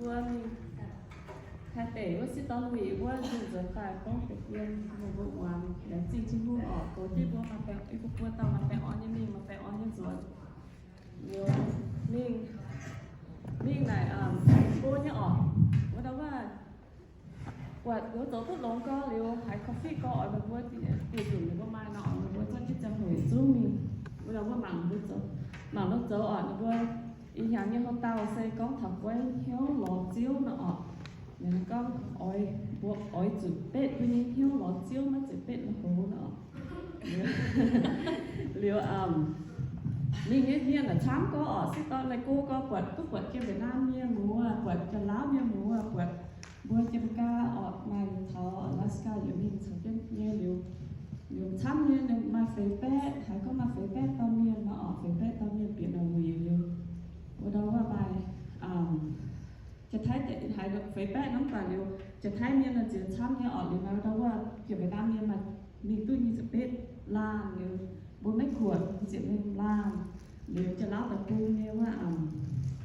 Mbuo mingh Taiv deic wuov sieqv dorn wuic wuov, nzunc nzuonx daaih gorngv deix dien, meih mbuo muangx laengz zingh Tin-Hungh oc. Goux jienv mbuo maaih baengh, mbuo buo dauh maaih baengh orn nyei mingh, maaih baengh orn nyei nzuonx. Liuz mingh, mingh naaic go nyei oc. Wuov dauh wuov, buatc liuz zoux duqv longx gau liuz haiz coffee gau oc, meih mbuo diuh nzunc ninh mbuo maaih nor oc, meih mbuo zorqv jienv ziangh hoc yietc zungv mingh. Wuov dauh wuov mangc mbuo zoux, mangc mbuo zoux oc, ninh mbuo ih hnyangx nyei houtauh se gorngv taux guaiv hnyouv lorz Ziouv nor oc. Ninh gorngv oix, mbuo oix zuqc betv mbuo nyei hnyouv lorz Ziouv, maiv zeiz betv lui-houx nor oc. Liuz, mingh nyei mienh naaic camv gorx oc, sieqv dorn naaic go gorx, buatc duqv buatc jiem Vietnam mienh muoz, buatc Janx-Laauv mienh muoz, buatc mbuo jiem gaax oc, maaih taux Alaska yaac mingh caux jienv nyei liuz, liuz camv nyei maaih feix baeqv, haiz gorngv maaih feix baeqv dauh mienh nor oc, feix baeqv dauh mienh bieqc naaic wuic liuz, wuov dauh wuov maaih Janx-Taiv deix haiz feix baeqv norm daaih liuz, Janx-Taiv mienh nor nziex camv nyei oc. Liuz maaih wuov dauh wuov jiem Vietnam mienh maaih mingh duqv nyic ziepc betv laanh liuz, mbuo maiv kuotv nyic ziepc lengh laanh. Liuz Janx-Laauv deic-bung nyei wuov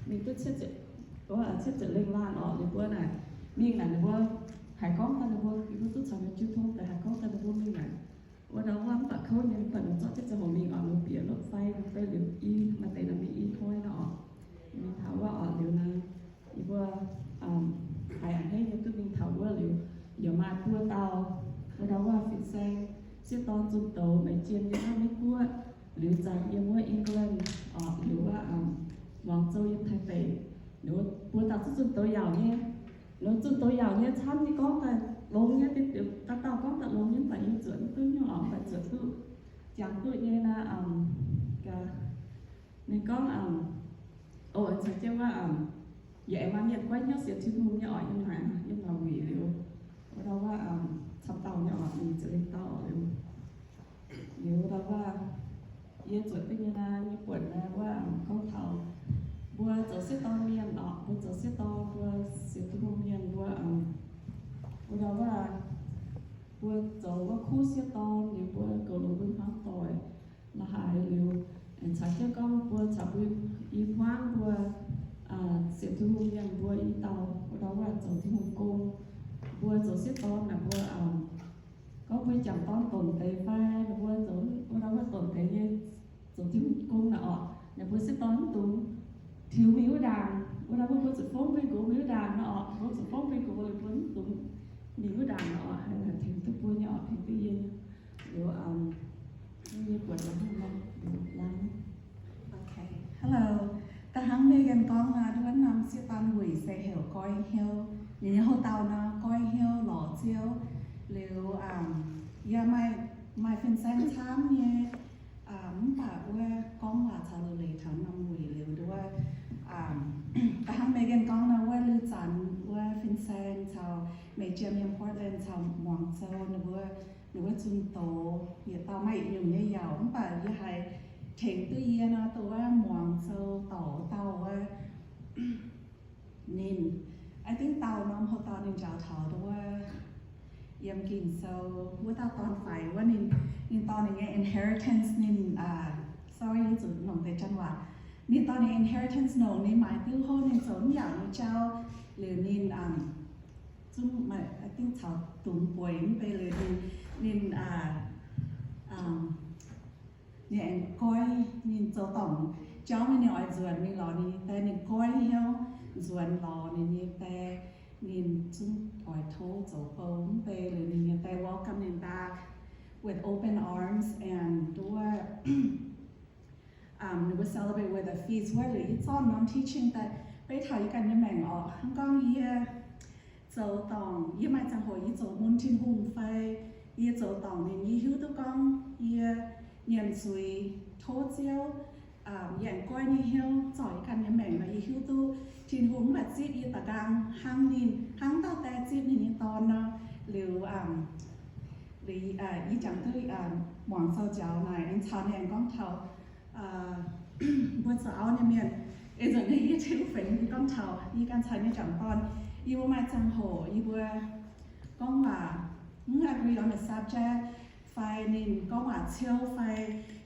mingh duqv cietv ziepc lengh laanh oc. Liuz mbuo naaic mingh naaic ninh mbuo haiz gorngv daaih ninh mbuo, yie mbuo duqv caux ninh jiu tong deix haiz gorngv daaih ninh mbuo mingh naaic wuov dauh wuov mv baac kouv nyei, mv baac ninh zorqv jienv ziangh hoc mingh oc, ninh bieqc loc fai nor fai liuz i, maaih deix nor mingh i hnoi nor oc. Mingh taux wuov oc liuz naaic yie mbuo haiz a'hneiv nyei duqv mingh taux wuov liuz, yaac maaih buo dauh, wuov dauh wuov fin-saeng sieqv dorn zunh douz maiv jiem nyei hnangv Meiv Guoqv, liuz zanc yiem wuov England oc, liuz wuov Muangz Zou yiem Taiv deic. Liuz buo dauh zungv zunh douz yaauc nyei. Liuz zunh douz yaauc nyei camv nyei gorngv daaih longx nyei, dauh dauh gorngv daaih longx nyei, mv baac yie zuotc mv duqv nyei oc, mv baac zuotc duqv, jangx duqv nyei naaic. Ninh gorngv, o, caux jienv wuov, yaac aengx maaih mienh goiv hnyouv sienx Tin-Hungh nyei oc, yiem naaic, yiem naaic wuic liuz, wuov dauh wuov camv dauh nyei oc, ninh ziouc lengh dauh oc liuz. Liuz wuov dauh wuov, yie zuotc duqv nyei naaiv, yie buatc naaiv wuov gorngv taux mbuo zoux sieqv dorn mienh oc, mbuo zoux sieqv dorn, mbuo sienx Tin-Hungh mienh, mbuo, wuov dauh wuov, mbuo zoux wuov kuv sieqv dorn liuz, mbuo goux longx mbuo hmuangv doic la'haaix liuz, caux jienv gorngv mbuo caux mbuo i hmuangv mbuo sienx Tin-Hungh mienh mbuo i dauh, wuov dauh wuov zoux Tin-Hungh gong, mbuo zoux sieqv dorn naaic mbuo gorngv mbuo jangc dorn donc deix fai, ninh mbuo zoux wuov dauh wuov donc deix nyei zoux Tin-Hungh gong naaic oc, ninh mbuo sieqv dorn mv dungx tiux mingh wuov ndaangc, wuov dauh wuov mbuo zuqc fongv mbuo nyei nqox mingh wuov ndaangc naaic oc, mbuo zuqc fongv mbuo nyei nqox, ninh mbuo mv dungx mingh wuov ndaangc naaic oc, haih tengx duqv mbuo nyei oc, tengx duqv yie nyei. Liuz, nyei buatc lorz hnangv nor, liuz laanh. Okay. Hello. Da'hnangv Megan gorngv nor, wuov norm sieqv dorn wuic se heuc Goiv Hnyouv. Ninh nyei houx-dauh nor, Goiv Hnyouv Lorz Ziouv. Liuz, yie maaih, maaih fin-saeng camv nyei, mv baac wuov gorngv waac caux leiz-leiz taux norm wuic liuz nduov. Da'hnangv Megan gorngv nor, wuov liuz zanc wuov fin-saeng caux meih jiem yiem Portland caux Muangz Zou ninh mbuo, ninh wuov zunh doz yietc dauh maaih yietc nyungc nyei yaauc, mv baac yie haiz tengx duqv yie nor, dongh wuov Muangz Zou dorc wuov dauh wuov ninh, I think dauh norm houx-dauh ninh njaaux taux dongh wuov yiem Ging-Sou wuov dauh dorn-faix wuov ninh, ninh dorh ninh nyei inheritance ninh, sorry, yie zuqc nongc deix janx waac. Ninh dorh ninh inheritance nongc, ninh maaiz diuv hopv, ninh zoux mv yaac nyei jauv, liuz ninh zungv maaih, I think caux dungz bueix mv bei liuz ninh, ninh, ninh aengx goiv, ninh zoux dorngc jauv mingh, ninh oix nzuonx mingh lorz ninh nyei die, ninh goiv hnyouv nzuonx lorz ninh nyei die. Ninh zungv oix tov zoux bou mv bei liuz ninh nyei die welcome ninh back with open arms and nduov ninh mbuo celebrate with a feast wuov liuz yie zorqv norm teaching daaih beiv taux yie ganh nyei maengc orqc. Hnangv gorngv yie zoux dorngc, yie maaih ziangh hoc yie zoux mun Tin-Hungh fai yie zoux dorngc ninh, yie hiuv duqv gorngv yie nyiemc zuiz tov Ziouv, yie aengx goiv nyei hnyouv zorc yie ganh nyei maengc nor, yie hiuv duqv Tin-Hungh mv baac zipv yie da'nqaang hnangv ninh, hnangv dauh die zipv ninh nyei dorn nor. Liuz, liuz yie jangx duqv Muangz Zou njaaux naaic, aengx caux ninh aengx gorngv taux mbuo zoux auv nyei mienh, eix nzunc yie Tin-Hungh fenx yie gorngv taux yie ganh caux nyei jangc dorn, yie mbuo maaih ziangh hoc yie mbuo gorngv waac mv agree on a subject, fai ninh gorngv waac ciou, fai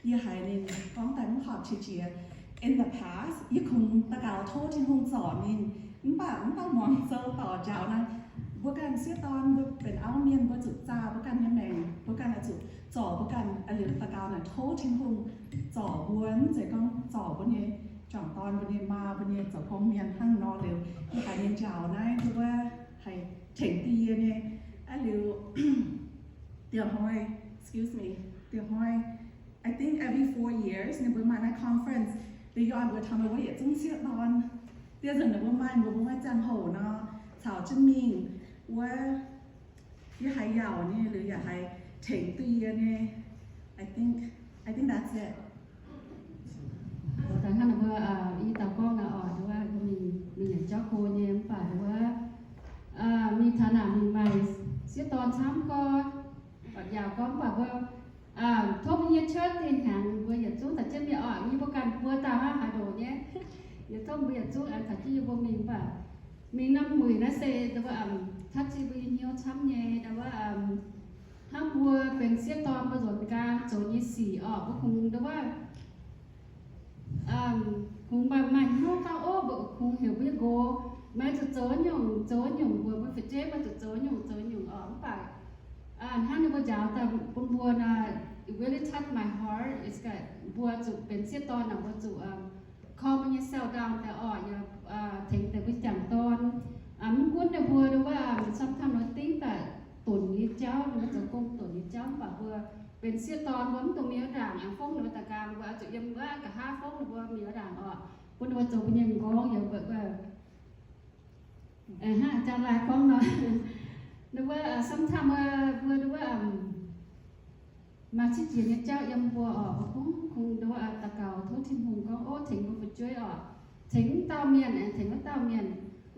yie haiz ninh gorngv daaih mv horpc qiex jiez. In the past, yie kungx daux gaux tov Tin-Hungh zorc ninh, Mv baac, mv baac muangx sou dorc njaaux naaiv, mbuo ganh sieqv dorn, mbuo benx auv mienh, mbuo zuqc zaah mbuo ganh nyei maengc, mbuo ganh oix zuqc zorc mbuo ganh, aa, liuz daux gaux naaic tov Tin-Hungh zorc mbuo, mv zeiz gorngv zorc mbuo nyei juangc dorn, mbuo nyei maa, mbuo nyei zoux gong mienh hnangv nor. Liuz yie haiz nyei njaaux naaiv, mbuo haih tengx duqv yie nyei. Aa, liuz dieh hnoi, excuse me, dieh hnoi, I think every four years ninh mbuo maaih naaiv conference. Liuz yie oix mbuox taux meih mbuo yietc zungv sieqv dorn, dieh nzunc ninh mbuo maaih, mbuo maaih ziangh hoc nor, caux jienv mingh wuov, yie haiz yaauc nyei, liuz yaac haiz tengx duqv yie nyei. I think, I think that's it. Daaih hnangv ninh mbuo, i dauh gorngv naaic oc, mbuo mingh, mingh yaac jauv go nyei, mv baac wuov, mingh taux naaic mingh maaih sieqv dorn camv gorx, buatc yaauc gorngv, mv baac mbuo tov mbuo nyei church dieh hnyangx mbuo yietc zungv taux jienv mingh oc. Yie mbuo ganh mbuo dauh hnangv haaix ndoqc nyei, yie tov mbuo yietc zungv aengx taux jienv yie mbuo mingh, mv baac mingh norm wuic naaiv se ndau wuov, touch mbuo nyei hnyouv camv nyei, ndau wuov, hnangv mbuo benx sieqv dorn mbuo nzuonx gaam zoux nyei sic oc, mbuo kungx ndau wuov, kungx maaih, maaih hnyouv gorngv, ov, mbuo kungx heuc mbuo nyei nqox, meih zuqc zoux nyungc, zoux nyungc, mbuo, mbuo fu'jueiv meih zuqc zoux nyungc, zoux nyungc oc. Mv baac hnangv ninh mbuo njaaux daaih bun mbuo naaic, it really touch my heart. Is that mbuo zuqc benx sieqv dorn naaic, mbuo zuqc calm mbuo nyei self down daaih oc, yaac tengx deix mbuo jangc dorn. Mv gunv ninh mbuo ndau wuov, sometimes nor dingv daaih dunc nyei jauv, ninh mbuo zoux gong dunc nyei jauv, mv baac mbuo benx sieqv dorn mbuo mv dungx mingh wuov ndaangc, fongv ninh mbuo daaih nqaang, mbuo oix zuqc yiem wuov nqa'haav fongv ninh mbuo mingh wuov ndaangc oc, bun ninh mbuo zoux mbuo nyei nqorngv. Yaac mbuo, hnangv jaa laai gorngv nor, ninh mbuo sometimes mbuo ndau wuov maaih qiex jiez nyei jauv yiem mbuo oc, mbuo kungx, kungx ndau wuov daux gaux tov Tin-Hungh gorngv, ov, tengx mbuo fu'jueiv oc, tengx wuov dauh mienh, tengx wuov dauh mienh.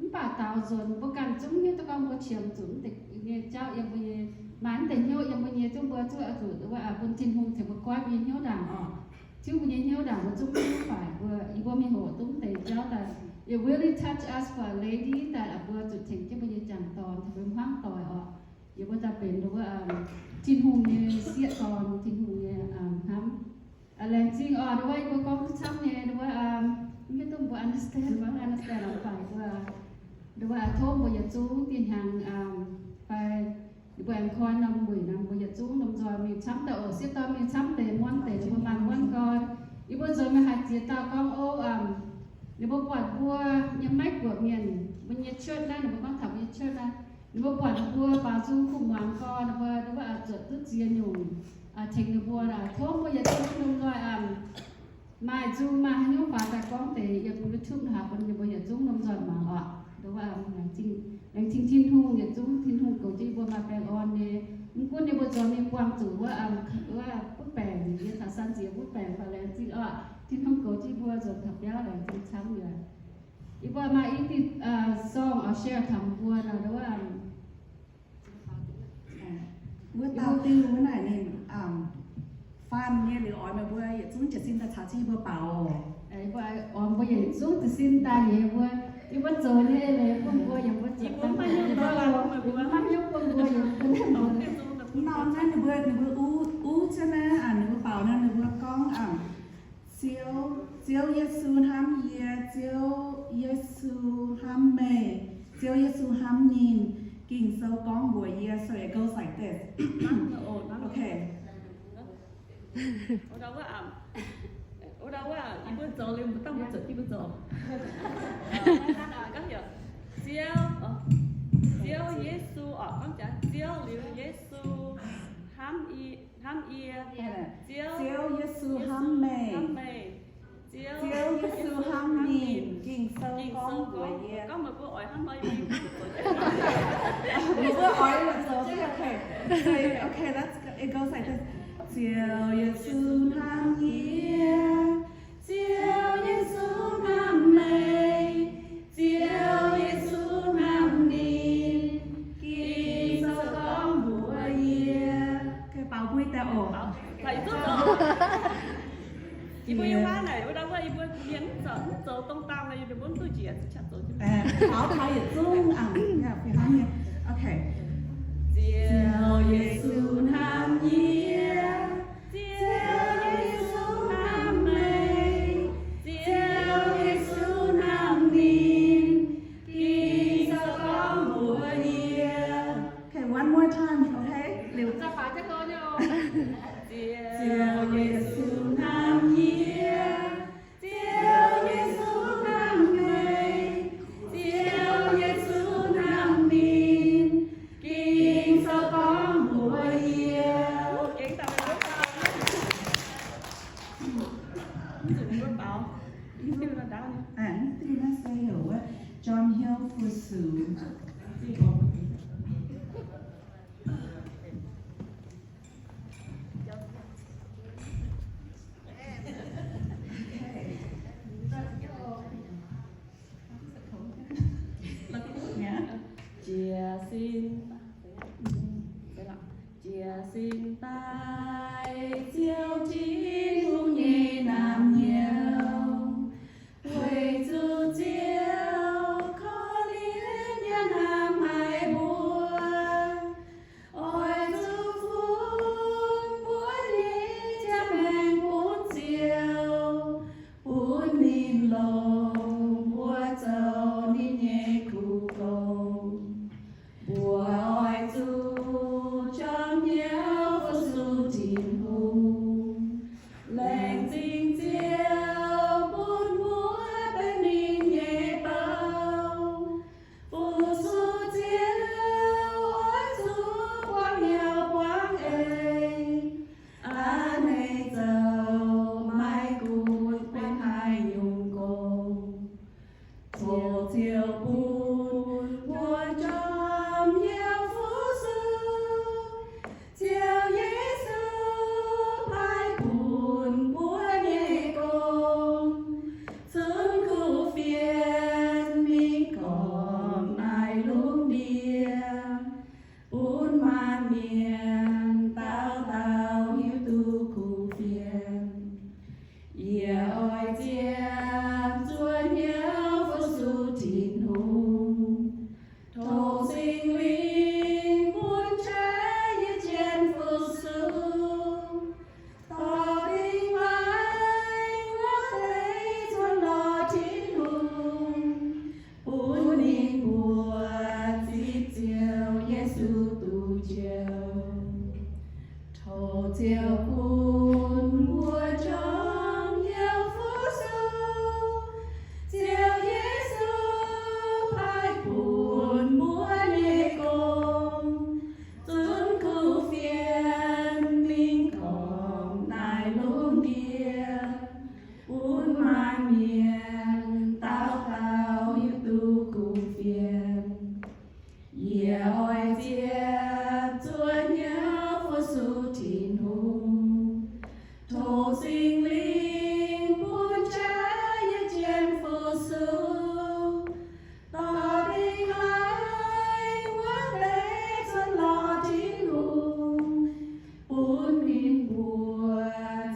Mv baac daaux nzuonx mbuo ganh zungv hiuv duqv gorngv mbuo qiemx zuqc mv deix nyei jauv yiem mbuo nyei, maaih mv deix hnyouv yiem mbuo nyei, zungv mbuo zuqc, zuqc ndau wuov bun Tin-Hungh tengx mbuo goiv mbuo nyei hnyouv ndaangc oc, tiuv mbuo nyei hnyouv ndaangc, mbuo zungv hiuv faix mbuo, yie mbuo mingh hoqc duqv mv deix jauv daaih. It really touch us for a lady daaih, mbuo zuqc tengx jienv mbuo nyei jangc dorn tengx mbuo hmuangv doic oc. Yie mbuo daaih benx ndau wuov Tin-Hungh nyei sieqv dorn, Tin-Hungh nyei hnamv. Laengz zingh oc, ndau wuov yie mbuo gorngv duqv camv nyei, ndau wuov mv hiuv duqv mbuo understand mv understand oc, mv baac mbuo ndau wuov tov mbuo yietc zungv dieh hnyangx fai yie mbuo aengx koi norm wuic nor, mbuo yietc zungv lomh nzoih mingh camv daaih oc. Sieqv dorn mingh camv deix muonv deix, ninh mbuo maaih muonv gorn. Yie mbuo nzuonx mingh haiz ziex dauh gorngv, ov, ninh mbuo buatc mbuo nyei Meiv-Guoqv mienh, mbuo nyei church naaiv, ninh mbuo gorngv taux mbuo nyei church naaiv, ninh mbuo buatc mbuo baaux nzung kuh muangx gorn, ninh mbuo ndau wuov zuotc duqv ziex nyungc tengx ninh mbuo. Tov mbuo yietc zungv lomh nzoih maaih nzung maaih haaix nyungc faaux daaih gorngv deix yiem YouTube naaiv bun ninh mbuo yietc zungv lomh nzoih muangx oc. Ndau wuov laengz zingh Tin-Hungh, yietc zungv Tin-Hungh goux jienv yie mbuo maaih baengh orn nyei. Mv gunv yie mbuo nzuonx mingh buangh zuqc wuov, wuov butv baengc, yie taux san ziex butv baengc, mv baac laengz zingh oc. Tin-Hungh goux jienv yie mbuo nzuonx taux biauv, laengz zingh camv yaac. Yie mbuo maaih i diuh song oix share taux mbuo nor, ndau wuov wuov dauh diuh wuov naaic ninh faanh nyei liuz oix meih mbuo yietc zungv jiez sin daaih caux jienv yie mbuo baaux oc. Oix mbuo yietc zungv jiez sin daaih nyei mbuo, yie mbuo zoux nyei leiz bun mbuo, yie mbuo zoux daaih, yie mbuo maaih hnyouv bun mbuo, yie mbuo nor naaiv ninh mbuo, ninh mbuo uv, uv jienv naaiv, ninh mbuo baaux naaiv, ninh mbuo gorngv, Ziouv, Ziouv Yesu hnamv yie, Ziouv Yesu hnamv meih, Ziouv Yesu hnamv ninh. Ging-Sou gorngv mbuox yie, so it goes like this. Okay. Ziouv, Ziouv Yesu, Ziouv liuz Yesu hnamv yie, hnamv yie. Ziouv Yesu hnamv meih. Ziouv Yesu hnamv ninh. Ging-Sou gorngv mbuox yie, gorngv meih mbuo oix hnamv meih, meih mbuo oix zoux, okay. Okay, that's, it goes like this. Ziouv Yesu hnamv yie, Ziouv Yesu hnamv meih, Ziouv Yesu hnamv ninh. Ging-Sou gorngv mbuox yie. Okay, baaux mbui daaih oc. Yie mbuo yiem naaiv naaic, wuov dauh wuov, yie mbuo mienh mv zoux, mv zoux dongh daauh naaic, yie mbuo mv duqv njiec, ziouc zoux jienv. Faaux taux yietc zungv, fih hnangv nyei. Okay. Ziouv Yesu hnamv yie, Ziouv Yesu hnamv meih, Ziouv Yesu hnamv ninh. Jiez sin, jiez sin daaih Ziouv Tin-Hungh nyei naamh nyouz, weic zuqc Ziouv korv-lienh yaac hnamv haic mbuo. Oix zuqc fungx mbuo nyei ziangh maengc bun Ziouv, bun ninh longc mbuo zoux ninh nyei kuv gong. Mbuo oix zuqc jorm hnyouv fu-sux Tin-Hungh, laengz zingh Ziouv bun mbuo benx ninh nyei bou. Fu-sux Ziouv oix zuqc buangv hnyouv buangv eix, a'hneiv zoux maiv gunv benx haaix nyungc gong. Tov Ziouv bun mbuo jorm hnyouv fu-sux Ziouv Yesu paaiv bun mbuo nyei gong, zunv kuv fienx mingh gormx naaiv lungh ndiev, bun maanc mienh dauh dauh hiuv duqv kuv fienx. Yie oix ziepc zuoqv hnyouv fu-sux Tin-Hungh. Tov Singx Lingh bun qaqv yie jienv fu-sux, dorh dingh laangz wuov deix cuotv lorz Tin-Hungh, bun ninh mbuo zipv Ziouv Yesu duqv njoux. Tov Ziouv bun mbuo jorm hnyouv fu-sux Ziouv Yesu paaiv bun mbuo nyei gong, zunv kuv fienx mingh gormx naaiv lungh ndiev, bun maanc mienh dauh dauh hiuv duqv kuv fienx. Yie oix ziepc zuoqv hnyouv fu-sux Tin-Hungh. Tov Singx Lingh bun qaqv yie jienv fu-sux, dorh dingh laangz wuov deix cuotv lorz Tin-Hungh, bun ninh mbuo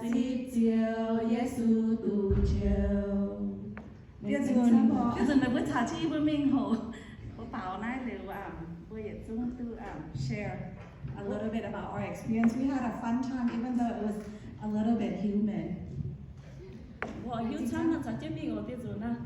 zipv Ziouv Yesu duqv njoux. Dieh nzunc, dieh nzunc meih mbuo caux jienv yie mbuo mingh hoc, mbuo baaux naaiv liuz, mbuo yietc zungv duqv share a little bit about our experience. We had a fun time, even though it was a little bit humid. Mbuo hiuv camv nor caux jienv mingh oc, dieh nzunc naaiv.